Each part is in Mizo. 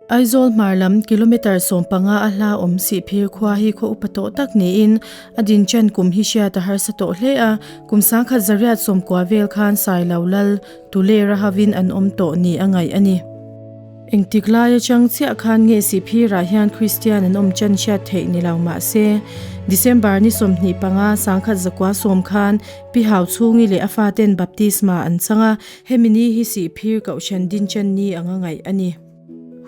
Aizawl hmar lam kilometre 15 a hla awm Sihphir khua hi khaw upa tawh tak niin a dinchan kum hi hriat a harsa tawh hle a, kum 1990 vel khan Sailo Lal Tulera hovin an awm tawh ni a ngaih a ni. Engtik lai atang chiah khan nge Sihphirah hian Kristian an awm chan hriat theih ni lo mah se, December ni 25, 1910 khan Pi Hau Chhungi leh a faten baptisma an chang a, hemi ni hi Sihphir Kohhran dinchan ni anga ngaih a ni.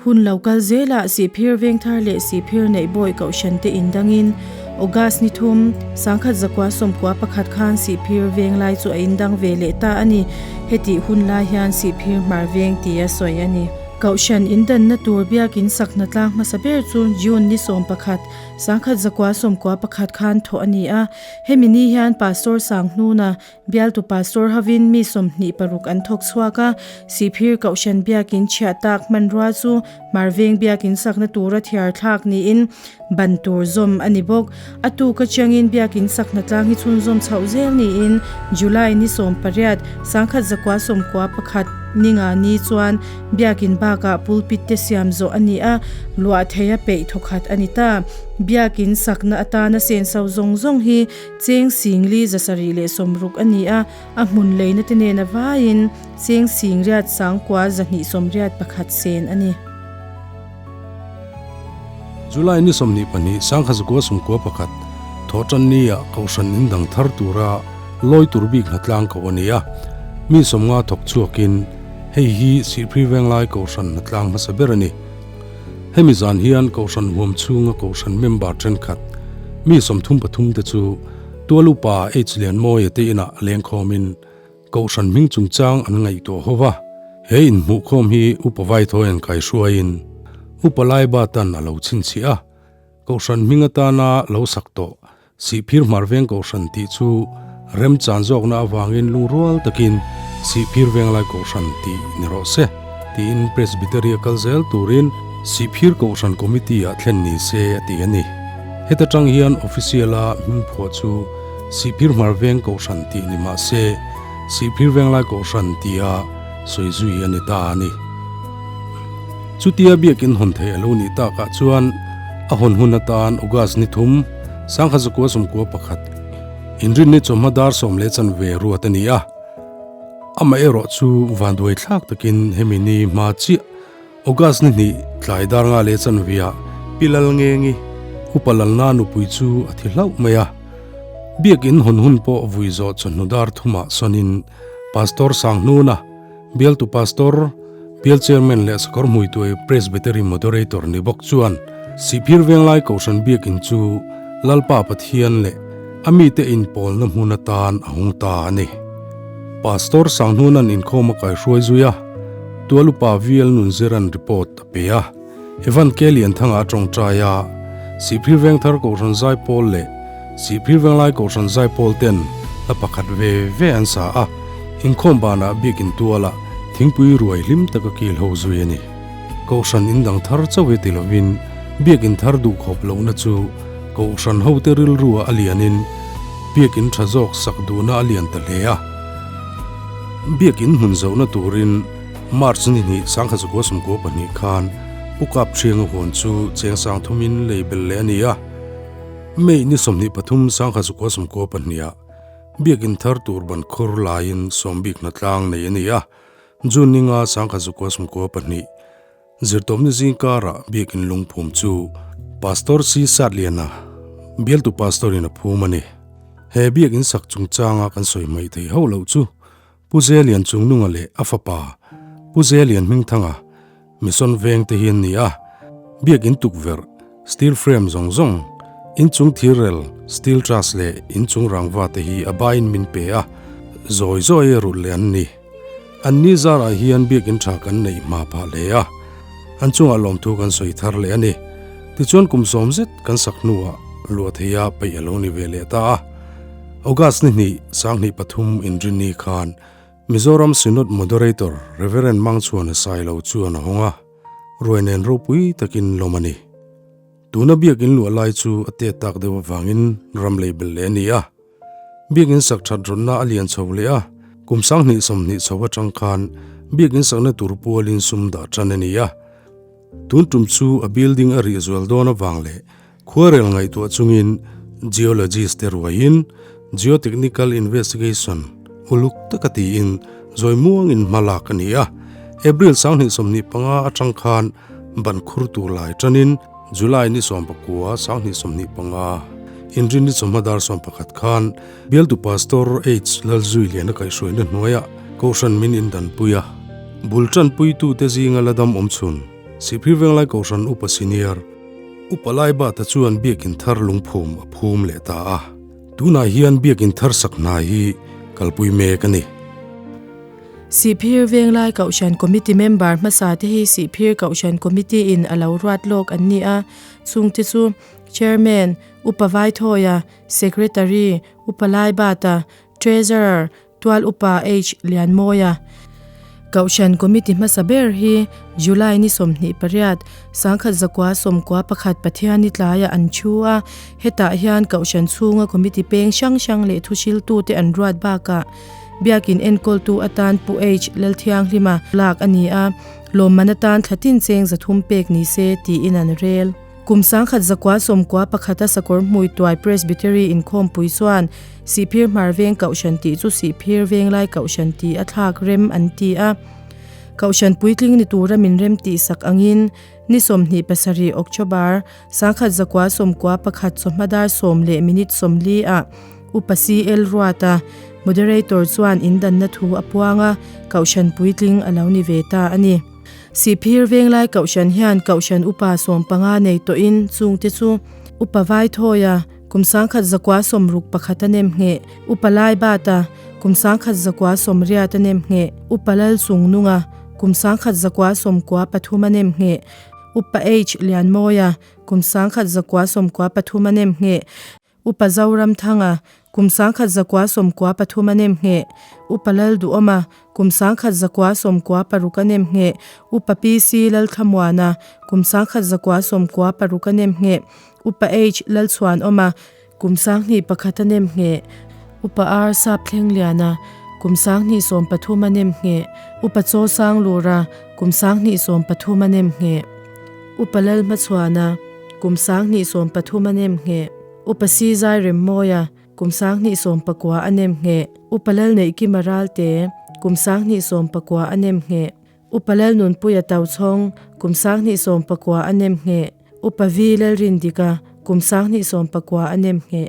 Hun lo kal zelah Sihphir Vengthar leh Sihphir Neihbawi Kohhran te indangin August ni thum, 1991 khan Sihphir Venglai chu a indang ve leh ta a ni. Hetih hun lai hian Sihphir Hmar Veng tia sawi a ni. Kohhran indanna tur biakin sakna tlang hmasa ber chu June ni 11, 1991 khan thawh a ni a. Hemi ni hian Pastor Sanghnuna, Bialtu Pastor hovin mi 26 an thawk chhuak a, Sihphir Kohhran biakin chhiah tak hmanrua chu Hmarveng biakin sakna tura thiar thlak niin ban tur zawm a ni bawk. A tuk atangin biakin sakna tlang hi chhunzawm chhoh zel niin July ni 18, 1991 ninga ni chuan biakin bakah pulpit te siam zawh a ni a, luah theia peih thawkhat a ni ta. Biakin sakna atana senso zawng zawng hi Cheng singli 760 a ni a, a hmun leina te nen a vaiin cheng singriat sangkua 281 sen a ni. July ni 22, 1991, Thawhtan nia Kohhran in dang thar tura lawi tur bik hnatlang ko a ni a, mi 50 thawk chhuakin hei hi Sihphir Venglai Kohhran hnatlang hmasa ber a ni. Hemi zan hian Kohhran huam chhunga Kohhran member thenkhat mi 33 te chu Tualupa H Lianmawia te inah lengkhawmin Kohhran hming chungchang an ngaihtuah ho va. He inhmuhkhawm hi Upa Vaithawian kaihruaiin Upa Laiba tan a lo chhinchhiah a, Kohhran hming atana lo sak tawh Sihphir Hmarveng Kohhran tih chu remchan zawkna avangin lungrual takin Sihphir Venglai Kohhran tih ni rawh se tiin Presbytery a kal zel turin Sihphir Kohhran Committee ah thlen ni se a ti a ni. Heta tang hian official a hming phuah chu Sihphir Hmarveng Kohhran tih ni mah se Sihphir Venglai Kohhran tia sawi zui a ni ta a ni. Chutia biakin hawn theih a lo nih takah chuan a hawn hun atan August ni thum, 1991, inrinni chawhma dar sawm leh chanve ruat a ni a. Amaherawh chu vanduai thlak takin hemi ni hma chiah August ni hnih tlai dar nga leh chanveah Pi Lalngengi, Upa Lalna nupui chu a thi hlauh mai a. Biakin hawn hun pawh vui zawh chawhnu dar thumah sawnin Pastor Sanghnuna, Bialtu Pastor, Bial Chairman leh Sakawr Hmuituai Presbytery Moderator ni bawk chuan Sihphir Venglai Kohhran Biakin chu Lalpa Pathian leh a mite inpawlna hmun atan a hung ta a ni. Pastor Sanghnuna'n inkhawm a kaihruai zui a, Tualupa VL Nunziran report a pe a. Evan K. Lianthanga a tawngtai a, Sihphir Vengthar Kohhran Zaipawl leh Sihphir Venglai Kohhran Zaipawl ten hla pakhat ve ve an sa a, inkhawm banah biakin tualah thingpui ruai hlim taka kil ho zui a ni. Kohhran in dang thar chauh hi ti lovin biakin thar duh khawp lohna chu Kohhran hote rilrua a lianin biakin tha zawk sak duhna a lian ta hle a. Biakin hmun zohna turin March ni hnih 1992 khan Pu Kap Thianga huan chu cheng sang thumin lei bel leh a ni a. May ni 23 1992 ah biakin thar tur ban khur laiin sawmbik hnatlang nei a ni a. June ni nga 1992 zirtawpni zingkarah biakin lungphum chu Pastor C Satliana bialtu pastor in a phum a ni. He biakin sak chungchanga kan sawi hmaih thei hauh loh chu Pu Zelian Chungnunga leh a fapa Pu Zelian Hmingthanga Mission veng te hi an ni a, biakin tukverh, steel frame zawng zawng, inchung thirrel, steel truss leh inchung rangva te hi a baiin min pe a, zawi zawi a rulh leh an ni. An ni zarah hian biakin tha kan neih hma phah hle a, an chungah lawmthu kan sawi thar leh a ni. Tichuan kum sawm zet kan sak hnuah luah theia peih a lo ni ve leh ta a. August ni hnih, 2003 inrinni khan Mizoram Synod Moderator Rev. Mangchhuana Sailo chuan a hawng a, ruai nen ropui takin lawm a ni. Tuna biakin luah lai chu a tet tak deuh avangin ram lei bel leh a ni a. Biakin sak that rawnna a lian chho leh a, kum 2020 chho atang khan biakin sakna tur pualin sum dah tan a ni a. Tun tum chu a building a rih zual dawn avang leh khuarel ngaihtuah chungin geologist te ruaiin geotechnical investigation uluk taka tiin zawi muangin hma lak a ni a. April 2025 atang khan ban khur tur lai tanin July ni 19 2025 Inrinni chawhma dar 11 khan Bialtu Pastor H Lalzuiliana kaihhruaina hnuaiah Kohhran min indanpui a, bul tanpuitute zinga la dam awm chhun Sihphir Venglai Kohhran Upa Senior Upa Laibata chuan Biakin thar lungphum a phum leh ta a, tunah hian Biakin thar sak hna hi kalpui mek a ni. Sihphir Venglai Kohhran Committee member hmasa te hi Sihphir Kohhran Committee in a lo ruat lawk an ni a, chungte chu Chairman, Upa Vaithawia, Secretary, Upa Laibata, Treasurer, Tual Upa H Lianmawia. Kohhran Committee hmasa ber hi July ni 28, 1991 Pathianni tlaiah an thu a, hetah hian Kohhran chhunga Committee peng hrang hrang leh thuhriltute an ruat bakah Biakin enkawltu atan Pu H Lalthianghlima lak a ni a, lawmman atan thlatin cheng 300 pek ni se tiin an rel. Kum 1991 a sakawr hmui tuai Presbytery inkhawmpui chuan Sihphir Hmar Veng Kohhran tih chu Sihphir Venglai Kohhran tih a thlak rem an ti a. Kohhran puitling ni tura min rem tih sak angin ni 27 October 1991 chawhma dar 10 leh minute 40 ah Upa CL Ruata, Moderator chuan indanna thu a puang a, Kohhran puitling a lo ni ve ta a ni. Sihphir Venglai Kohhran hian Kohhran Upa 15 nei tawhin chungte chu Upa Vaithawia, kum 1961 a nem ngheh, Upa Laibata, kum 1980 a nem ngheh, Upa Lalchungnunga, kum 1993 a nem ngheh, Upa H Lianmawia, kum 1993 a nem ngheh, Upa Zoramthanga, kum 1993 a nem ngheh, Upa Lalduhawma, kum 1996 a nem ngheh, Upa PC Lalthlamuana, kum 1996 a nem ngheh, Upa H Lalchhuanawma, kum 2001 a nem ngheh, Upa R Sapthlengliana, kum 2013 a nem ngheh, Upa Chaw Sanglura, kum 2013 a nem ngheh, Upa Lalhmachhuana, kum 2013 a nem ngheh, Upa Si Zai Remmawia, kum 2019 a nem ngheh, Upa Lalneihkima Ralte, kum 2019 a nem ngheh, Upa Lalnunpuia Tauchhawng, kum 2019 a nem ngheh, Upa V Lalrindika, kum 2019 a nem ngheh.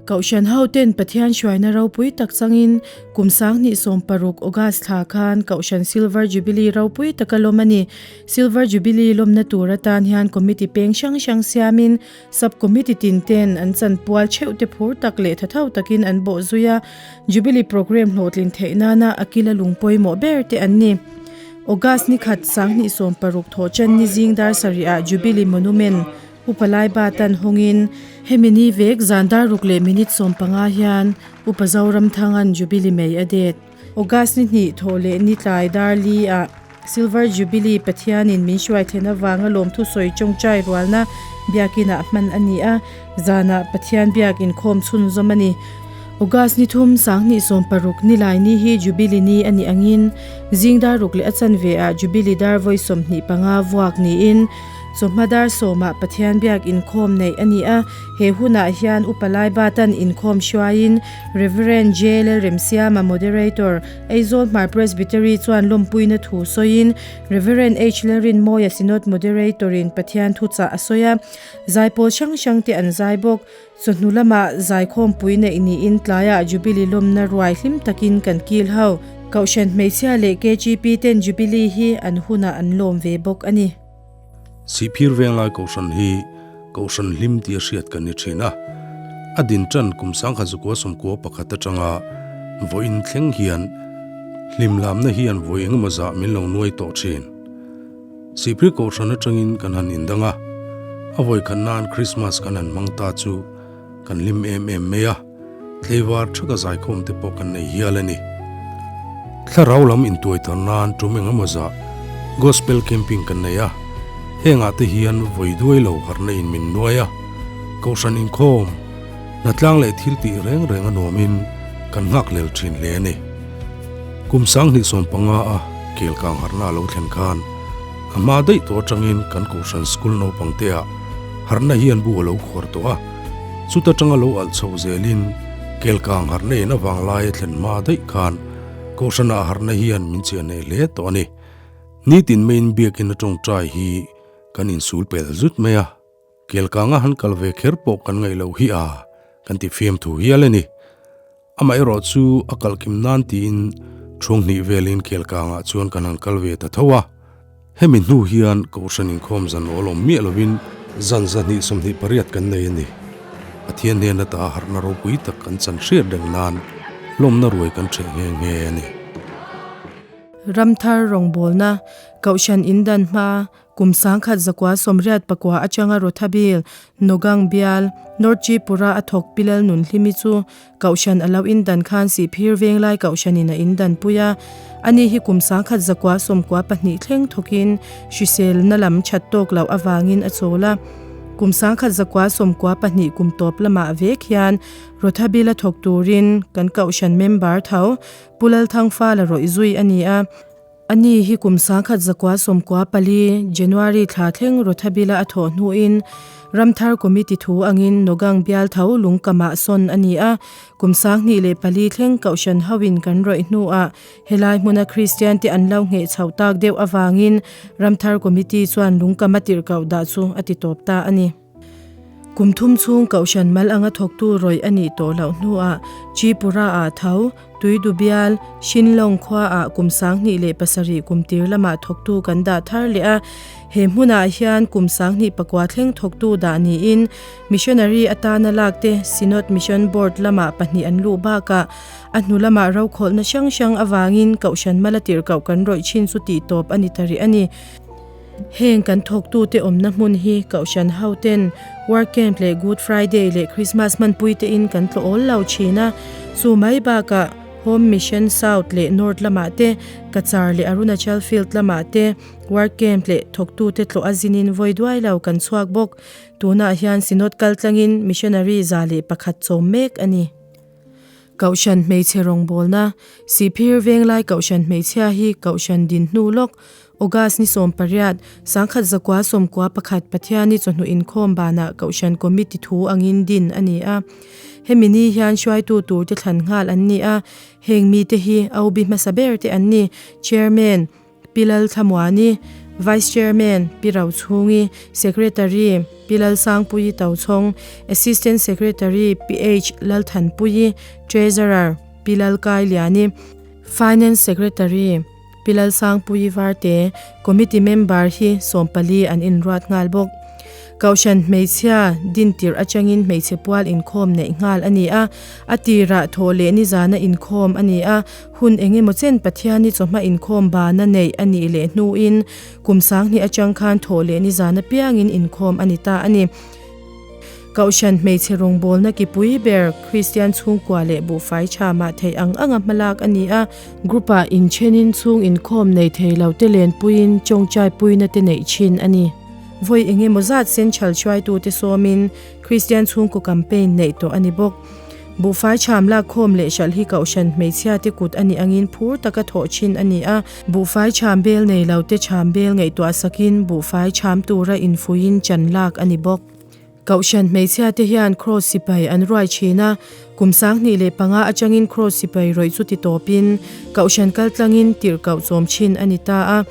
Kohhran ho ten Pathian hruaina ropui tak changin kum 2016 August thla khan Kohhran Silver Jubilee ropui taka lawm a ni. Silver Jubilee lawmna tur atan hian Committee peng hrang hrang siamin Sub Committee tin ten an chanpual theuh te phur tak leh thatho takin an bawh zui a, Jubilee Programme hlawhtlin theih nana a kila lung pawimawh ber te an ni. August ni khat 2016 thawhchan ni zing dar sarih ah Jubilee Monument Upa Laiba tan hawngin hemi ni vek zan dar ruk leh minute 15 hian Upa Zoramthangan Jubilee mei a det. August ni hnih thawh leh ni tlai dar li ah Silver Jubilee Pathianin min hruai thlen avanga lawmthu sawi tawngtai rualna biakinah hman a ni a, zanah Pathian biak inkhawm chhunzawm a ni. August ni thum 2016 ni lai ni hi Jubilee ni a nih angin zing dar ruk leh a chanve ah Jubilee dar vawi 25 vuak niin chawhma dar 10 ah Pathian biak inkhawm neih a ni a, he hunah hian Upa Laiba tan inkhawm hruaiin Reverend J Lalremsiama Moderator Aizawl Hmar Presbytery chuan lawmpuina thu sawiin Reverend H Lalrinmawia Synod Moderator in Pathian thuchah a sawi a, zaipawl hrang hrang te an zai bawk. Chawhnu lamah zaikhawmpui neih niin tlaiah Jubilee lawmna ruai hlim takin kan kil ho. Kohhran hmeichhia leh KGP ten Jubilee hi an hunah an lawm ve bawk a ni. Sihphir Venglai Kohhran hi Kohhran hlim tia hriat kan ni thin a, a din tan kum 1991 atanga vawiin thleng hian hlim lamna hian vawi engemaw zah min lo nuai tawh thin. Sihphir Kohhran atangin kan han indang a, a vawi khat nan Krismas kan han hmang ta chu kan hlim em em mai a, tleivar thaka zaikhawm te pawh kan nei hial a ni. Thlarau lam intuai thar nan tum engemaw zah Gospel Camping kan nei a, hengah te hian vawi duai lo harna in min nuai a, Kohhran inkhawm, hnatlang leh thil tih reng reng a nuamin kan nghak lel thin hle a ni. Kum 2015 a kelkang harna a lo thlen khan. A hma daih tawh atangin kan kohhran school naupang te ah harhna hian bu a lo khuar tawh a, chuta tanga lo alh chho zelin kelkang harhna in avang lai a thlen hma daih khan kohhran ah harhna hian min chiah hneh hle tawh a ni. Nitin maiin biakin a tawngtai hi kan insul pel zut mai a, kelkanga han kal ve kher pawh kan ngaih loh hi a kan ti fiamthu hial a ni. Amaherawh chu a kalhkim nan tiin chhung hnih velin kelkangah chuan kan han kal ve ta tho a. Hemi hnu hian Kohhran inkhawm zan awl awm miah lovin zan 228 kan nei a ni. Pathian hnen ata harhna ropui tak kan chan hriat reng nan hlawmna ruai kan ṭheh nghe nghe a ni. Ramthar rawngbawlna Kohhran indan hma Kum 1989 atanga Rothabil, Nogang bial, North Tripura a thawk Pilal Nunhlimi chu Kohhran a lo indan khan Sihphir Venglai Kohhranin a indan pui a. Ani hi kum 1992 thleng thawkin hriselna lam that tawk loh avangin a chawl a. Kum 1992 kum tawp lamah vek hian Rothabil a thawk turin kan Kohhran member tho Pu Lalthangfala rawih zui a ni a. Ani hi kum 1994 January thla thleng Rothabila a thawh hnuin Ramthar Committee thu angin Nogang bial tho lungkamah sawn a ni a, kum 2004 thleng Kohhran hoin kan rawih hnuah helai hmuna Kristian te an lo ngheh chhoh tak deuh avangin Ramthar Committee chuan lungkama tirhkoh dah chu a ti tawp ta a ni. Kum thum chhung Kohhran mal anga thawktu rawih a nih tawh loh hnuah Tripura-ah tho, Tuidubial, Shinlong khuaah kum 2007 kum tir lamah thawktu kan dah thar leh a. He hmunah hian kum 2009 thleng thawktu dah niin Missionary atana lak te Synod Mission Board lamah pahnih an luh bakah a hnu lamah rokhawlhna hrang hrang avangin Kohhran mala tirhkoh kan rawih thin chu tihtawp a ni ta rih a ni. Heng kan thawktute awmna hmun hi Kohhran hoten Work Camp leh Good Friday leh Christmas hmanpui tein kan tlawh awl lo thin a, chu mai bakah Home Mission South leh North lamah te, Cachar leh Arunachal Field lamah te Work Camp leh thawktute tlawh a zinin vawi duai lo kan chhuak bawk. Tunah hian Synod kaltlangin Missionary 101 chawm mek a ni. Kohhran hmeichhe rawngbawlna, Sihphir Venglai Kohhran hmeichhia hi Kohhran din hnu lawk, August ni 18, 1991 Pathiani chawhnu inkhawm banah Kohhran Committee thu angin din a ni a. Hemi ni hian hruaitu turte thlan nghal an ni a, heng mite hi OB hmasa ber te an ni, Chairman, Pi Lalthlamuani, Vice Chairman, Pi Rochhungi, Secretary, Pi Lalsangpuii Tochhawng, Assistant Secretary, Pi H Lalthanpuii, Treasurer, Pi Lalkailiani, Finance Secretary, Pi Lalsangpuii Varte, Committee Member hi 14 an inruat nghal bawk. Kohhran hmeichhia dintir atangin hmeichhe pual inkhawm neih nghal a ni a, a tirah thawh leh nizana inkhawm a ni a, Hun eng emaw chen Pathiani chawhma inkhawm bana neih a nih leh hnuin kum 2000 atang khan thawh leh nizan apiangin inkhawm a ni ta a ni. Kohhran hmeichhe rawngbawlna kipui ber Kristian chhungkua leh buhfai tha mah theih ang anga hmalak a ni a, group-ah inthenin chhung inkhawm nei thei lo te lenpuiin tawngtai puina te neih thin a ni. Vawi eng emaw zat Central hruaitute sawmin Kristian chhungkaw campaign neih tawh a ni bawk. Buhfai chham lakkhawm leh hralh hi Kohhran hmeichhia te kut a nih angin phur taka thawh thin a ni a. Buhfai chham bel nei lo te chham bel ngaihtuah sakin buhfai chham tura infuiin chan lak a ni bawk. Kohhran hmeichhia te hian Kraws sipai an ruai thin a, kum 2005 atangin Kraws sipai rawih chu ti tawpin Kohhran kaltlangin tirhkoh chawm thin a ni ta a.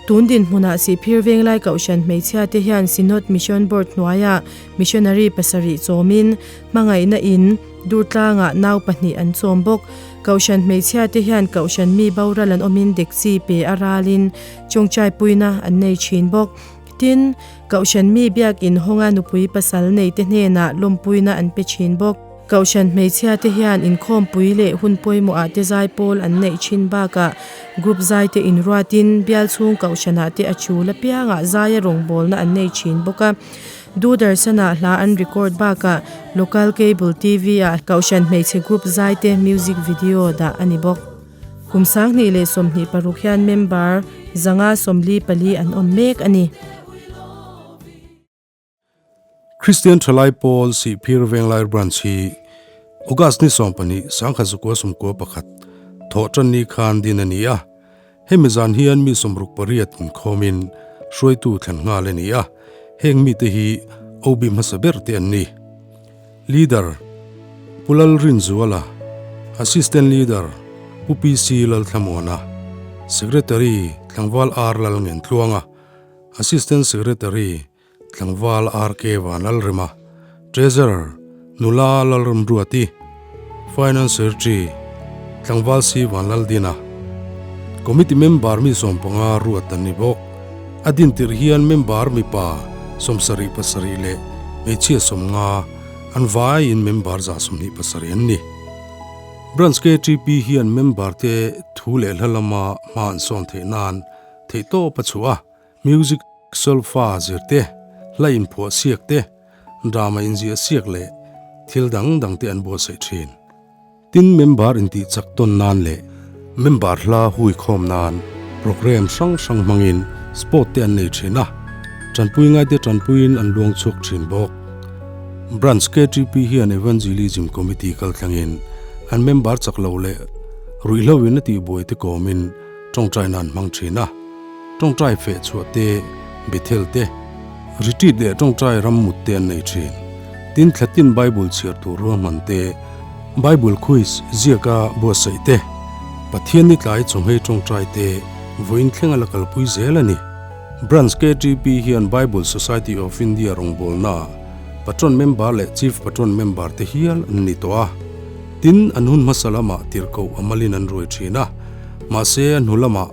Tun dinhmunah Sihphir Venglai Kohhran hmeichhia te hian Synod Mission Board hnuaiah Missionary pasarih chawmin Hmangaihna in Durtlangah nau pahnih an chawm bawk. Kohhran hmeichhia te hian Kohhran mi boral an awmin dekchi pe a ralin tawngtai puina an nei thin bawk. Tin, Kohhran mi biakin hawnga nupui pasal nei te hnenah lawmpuina an pe thin bawk. Kohhran hmeichhia te hian inkhawmpui leh hun pawimawhah te zai pawl an neih thin bakah group zai te inruatin bial chhung Kohhranah te a chul apiangah zaia rawngbawlna an nei thin bawk a. Doordarshan-ah hla an record bakah local cable TV-ah Kohhran hmeichhe group zai te music video dah a ni bawk. Kum 2026 hian member 544 an awm mek a ni. Christian Thalai Pawl Sihphir Venglai Branch hi August ni 12 1991 thawhtanni khan din a ni a. Hemi zan hian mi 68 inkhawmin hruaitu thlen nghal a ni a, heng mite hi OB hmasa ber te an ni. Leader, Pu Lalrinzuala, Assistant Leader, Pu PC Lalthlamuana, Secretary, Tlangval R Lalngentluanga, Assistant Secretary, Tlangval RK Vanlalrema, Treasurer, Nula Lalramruati, Finance Secretary, Tlangval C Vanlaldina, Committee member mi 15 ruat an ni bawk. A din tirh hian member mipa 77 leh hmeichhia 50 an vaiin member 127 an ni. Branch KTP hian member te thu leh hla lama hma an sawn theih nan theihtawp a chhuah a. Music solfa zir te, hla inphuah siak te, drama inziah siak leh thil dang dang te an buatsaih thin. Tin, member intih chak tawn nan leh member hla hui khawm nan program hrang hrang hmangin sport te an nei thin a, tanpui ngaite tanpuiin an luang chhuak thin bawk. Branch KTP hian Evangelism Committee kalthlangin an member chak lo leh ruihhlo in a tihbuai te kawmin tawngtaina an hmang thin a. Tawngtai feh chhuah te, Bethel te, retreat leh tawngtai ram mut te an nei thin. Tin, thlatin Bible chhiar tur ruahman te, Bible quiz ziaka buatsaih te, Pathian ni tlai chawhmei tawngtai te vawiin thleng a la kalpui zel a ni. Branch KTP hian Bible Society of India rawngbawlnaah Patron member leh Chief Patron member te hial an ni tawh a. Tin, an hun hmasa lamah tirhkoh a malin an ruai thin a, mahse a hnu lamah,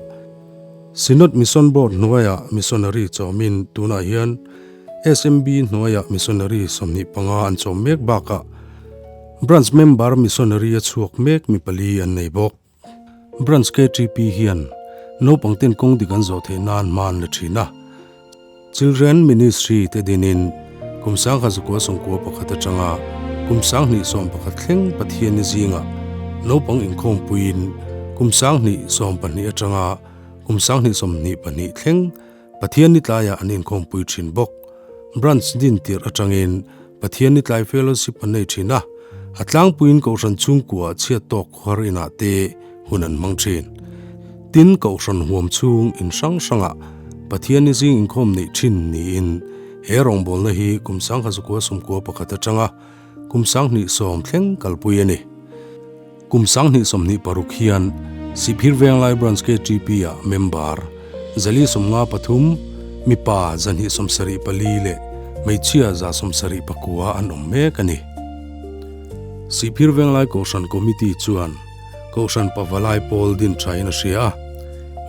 Synod Mission Board hnuaiah missionary chawmin tunah hian SMB hnuaiah missionary 25 an chawm mek bakah Branch member missionary a chhuak mek mi pali an nei bawk. Branch KTP hian naupang ten kawng dik an zawh theih nan hma an la thin a. Children Ministry te dinin kum 1991 atanga kum 2011 thleng Pathianni zingah naupang inkhawmpuiin kum 2012 atanga kum 2022 thleng Pathianni tlaiah an inkhawmpui thin bawk. Branch din tirh atangin Pathianni tlai fellowship an nei thin a, a tlangpuiin Kohhran chhungkua chhiat tawk khuar inah te hun an hmang thin. Tin, Kohhran huam chhung in hrang hrangah Pathianni zing inkhawm neih thin niin he rawngbawlna hi kum 1991 atanga kum 2010 thleng kalpui a ni. Kum 2026 hian Sihphir Venglai Branch KTP ah member 453, mipa 274 leh hmeichhia 179 an awm mek a ni. Sihphir Venglai Kohhran Committee chuan Kohhran Pavalai pawl din thain a hria a.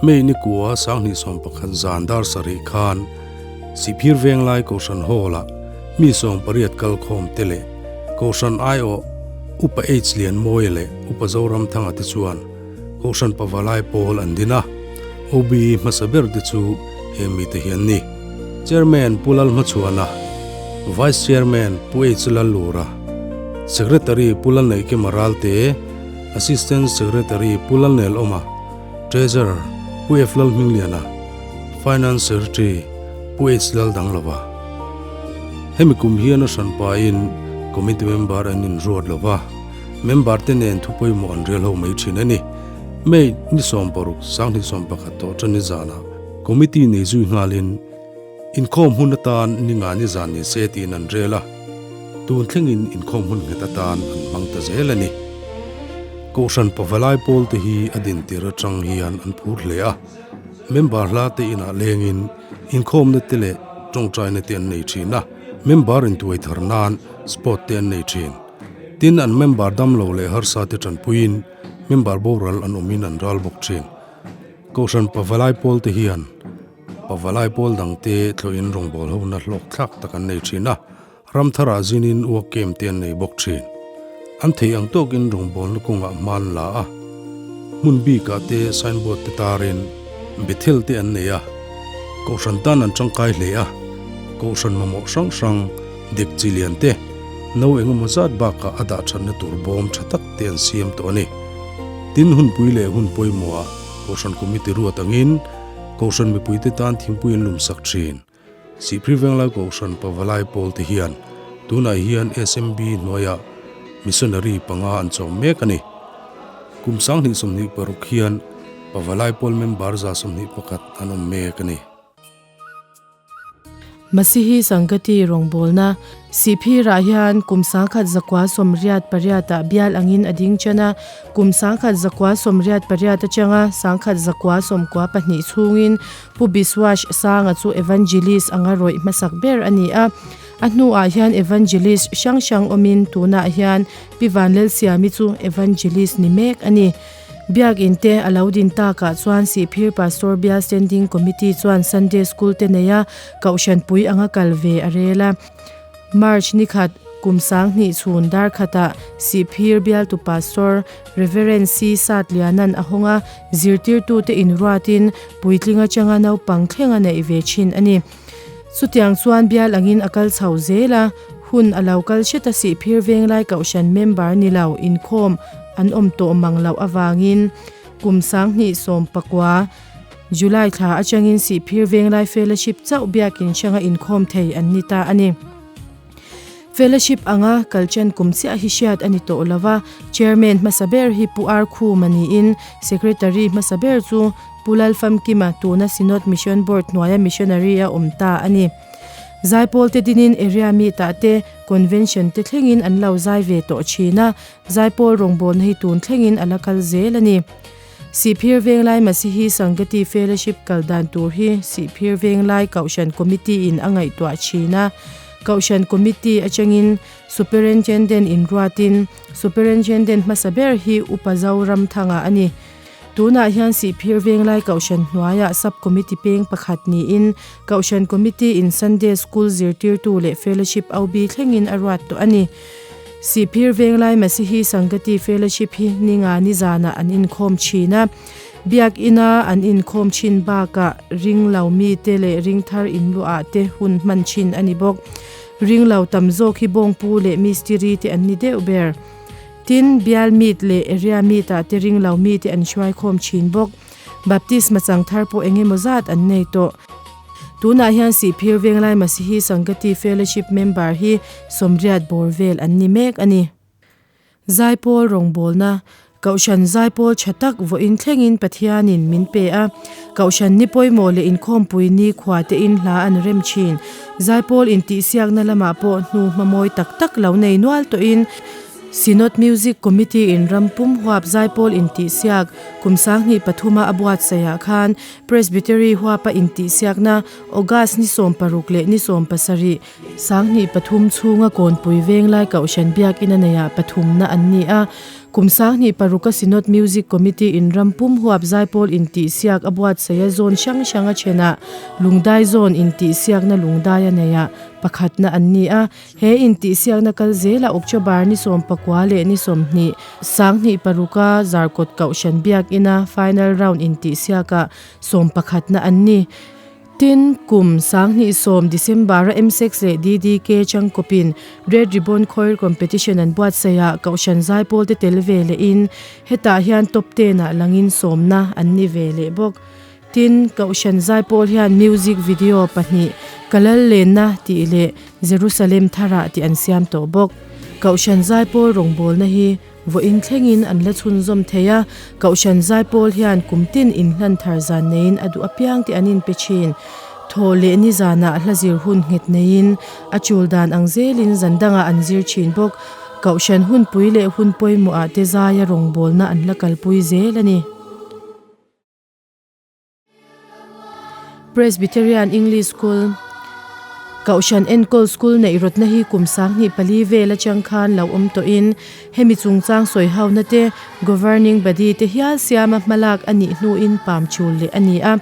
May ni kua 2011 zan dar sarih khan Sihphir Venglai Kohhran Hall-ah mi 80 kalkhawm te leh Kohhran aiawh Upa H Lianmawia leh Upa Zoramthanga te chuan Kohhran Pavalai pawl an din a. OB hmasa ber te chu he mite hi an ni. Chairman Pu Lalhmachhuana, Vice Chairman Pu H Lallura, Secretary Pu Lalneihkima Ralte, Assistant Secretary Pu Lalnel Awma, Treasurer Pu F Lalhmingliana, Finance Secretary Pu H Laldanglova. Hemi kum hian a hran pahin Committee member an inruat lova, member te nen thu pawimawh an rel ho mai thin a ni. May ni 60 2011 tawh tan ni zanah Committee nei zui nghalin inkhawm hun atan ni nga ni zan ni se tiin an rel a, tun thlengin inkhawm hun nghet atan an hmang ta zel a ni. Kohhran pavalai pawl te hi a din tir atang hian an phur hle a, member hla te inah lengin inkhawmna te leh tawngtaina te an nei thin a, member intuai thar nan sport te an nei thin. Tin, an member damlo leh harsa te tanpuiin member boral an awmin an ral bawk thin. Kohhran pavalai pawl te hian pavalai pawl dang te thlawhin rawngbâwl hona hlawk thlak tak an nei thin a, ram tharah zinin uak kem te an nei bawk thin. An thei ang tawkin rawngbâwlna kawngah hma an la a, hmun bikah te signboard te tarin Bethel te an nei a, Kohhran tan an tangkai hle a, Kohhran mamawh hrang hrang dek chi lian te, no engemaw zat bakah a dah thatna tur bawm tha tak te an siam tawh a ni. Tin, hunpui leh hun pawimawhah Kohhran Committee ruat angin Kohhran mipuite tan thingpui an lumsak thin. Sihphir Venglai Kohhran Pavalai pawl te hian tunah hian SMB hnuaiah Missionary panga an chawm mek a ni. Kum 2026 hian Pavalai pawl member 121 an awm mek a ni. Masihi Sangati rawngbawlna Sihphirah hian kum 1998 ah bial angin a ding chen a, kum 1998 atanga 1992 chhungin Pu Biswash Sanga chu Evangelist anga rawih hmasak ber a ni a. A hnuah hian Evangelist hrang hrang awmin tunah hian Pi Vanlalsiami chu Evangelist ni mek a ni. Biakin te a lo din takah chuan Sihphir Pastor Bial Standing Committee chuan Sunday School te nei a, Kohhranpui anga kal ve a rel a. March ni khat kum 2000 chhun dar khatah Sihphir Bialtu Pastor Rev. C. Satliana'n a hawng a, zirtirtute inruatin puitling atanga naupang thleng a neih ve thin a ni. Chutiang chuan bial angin a kal chho zel a, hun a lo kal hret a Sihphir Venglai Kohhran member ni lo inkhawm an awm tawh mang loh avangin kum 2019 July thla atangin Sihphir Venglai Fellowship chauh biakin hranga inkhawm thei an ni ta a ni. Fellowship anga kalchen kum chiah hi hriat a ni tawh lo va, Chairman hmasa ber hi Pu Ar Khuma niin Secretary hmasa ber chu Pu Lalfamkima tuna Synod Mission Board hnuaia missionary a awm ta a ni. Zaipawl te dinin area meet-ah te convention te thlengin an lo zai ve tawh thin a, Zaipawl rawngbawlna hi tun thlengin a la kal zel a ni. Sihphir Venglai Masihi Sangati Fellowship kal dan tur hi Sihphir Venglai Kohhran Committee in a ngaihtuah thin a. Kohhran Committee atangin Superintendent inruatin Superintendent hmasa ber hi Upa Zoramthanga a ni. Tunah hian Sihphir Venglai Kohhran hnuaiah Sub Committee peng pakhat niin Kohhran Committee in Sunday School zirtirtu leh Fellowship OB thlengin a ruat tawh a ni. Sihphir Venglai Masihi Sangati Fellowship hi ninga ni zanah an inkhawm thin a. Biak ina an inkhawm thin bakah ringlo mite leh ringthar inluah te hun hman thin a ni bawk. Ringlo tam zawk hi bawngpu leh mistiri te an ni deuh ber. Tin, bial meet leh area meet ah te ring lo mite an hruaikhawm thin bawk. Baptisma chang thar pawh eng emaw zat an nei tawh. Tunah hian Sihphir Venglai Masihi Sangati Fellowship member hi sawmriat bawr vel an ni mek a ni. Zaipawl rawngbawlna, Kohhran zaipawl tha tak vawiin thlengin Pathianin min pe a. Kohhran ni pawimawh leh inkhawmpui ni khua tein hla an rem thin. Zaipawl intihsiakna lamah pawh hnu hmamawi tak tak lo nei nual tawhin Synod Music Committee in ram pum huap zaipawl intihsiak kum 2003 a buatsaihah khan Presbytery huapa intihsiakna August ni 16 leh ni 17, 2003 chhunga Kawnpui Venglai Kohhran Biakinn a neiah pathumna an ni a. Kum 2006 a Synod Music Committee in ram pum huap zaipawl intihsiak a buatsaih a zawn hrang hrang a thenah Lungdai zawn intihsiakna lungdai a neiah pakhatna an ni a. He intihsiakna kal zelah October ni 19 leh ni 20, 2006 a Zarkawt Kohhran Biakinn a final round intihsiakah sawmpakhatna an ni. Tin, kum 2010 December-a MSEX leh DDK changkawpin Red Ribbon Choir Competition an buatsaihah Kohhran Zaipawl te tel ve lehin hetah hian top ten-ah langin sawmna an ni ve leh bawk. Tin, Kohhran Zaipawl hian music video pahnih Ka Lal Lenna tih leh Jerusalem Tharah tih an siam tawh bawk. Kohhran Zaipawl rawngbawlna hi Vawiin thlengin an la chhunzawm thei a, Kohhran Zaipawl hian kum tin inhlan thar zan neiin a duh apiang te an inpe thin. Thaw leh ni zanah hla zir hun nghet neiin a chul dan ang zelin zan dangah an zir thin bawk. Kohhran hunpui leh hun pawimawhah te zaia rawngbawlna an la kalpui zel a ni. Presbyterian English School, Kohhran enkawl school neih rawtna hi kum 2004 vel atang khan lo awm tawhin hemi chungchang sawi hona te Governing Body te hial siama hmalak a nih hnuin pam chul leh a ni a.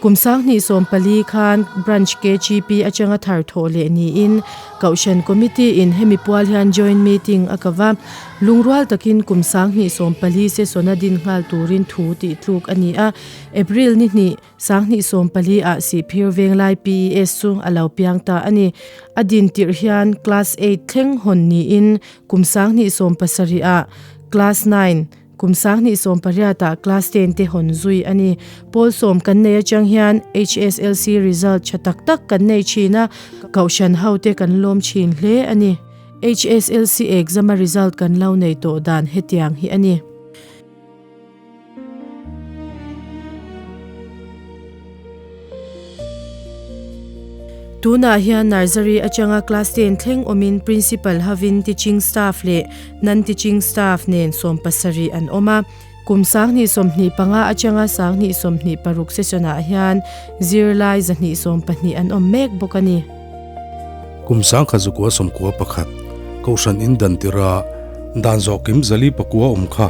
Kum 2014 khan Branch KGP atanga thar thawh leh niin Kohhran Committee in hemi pual hian Joint Meeting a kava. Lungrual takin kum 2014 session-a din nghal turin thu tih tluk a ni a. April ni hnih, 2014 ah Sihphir Venglai PES chu a lo piang ta a ni. A din tirh hian Class eight thleng hawn niin kum 2017 ah Class nine, kum 2018 ah Class ten te hawn zui a ni. Pawl sawm kan nei atang hian HSLC result tha tak tak kan nei thin a, Kohhran hote kan lawm thin hle a ni. HSLC exam a result kan lo nei tawh dan hetiang hi a ni. Tunah hian Nursery atanga Class ten thleng awmin Principal hovin Teaching Staff leh Non-Teaching Staff nen 70 an awm a. Kum 2025 atanga 2026 session-ah hian zirlai 212 an awm mek bawk a ni. Kum 1991, Kohhran in dan tirha dan zawhkim 409 awm kha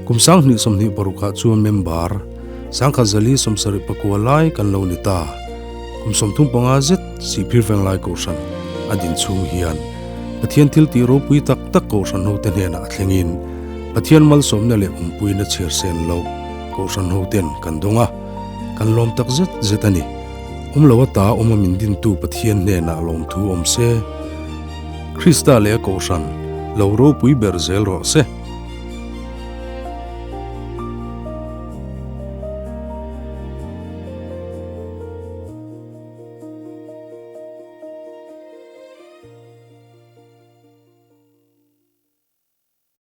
kum 2026 ah chuan member 1479 lai kan lo ni ta. Kum 35 zet Sihphir Venglai Kohhran a din chhung hian Pathian thil tih ropui tak tak Kohhran hote hnenah a thlengin Pathian malsawmna leh awmpuina chhiar sen loh Kohhran hoten kan dawng a, kan lawm tak zet zet a ni. Awm lo ata awma min dintu Pathian hnenah lawmthu awm se. Krista leh a Kohhran lo ropui ber zel rawh se.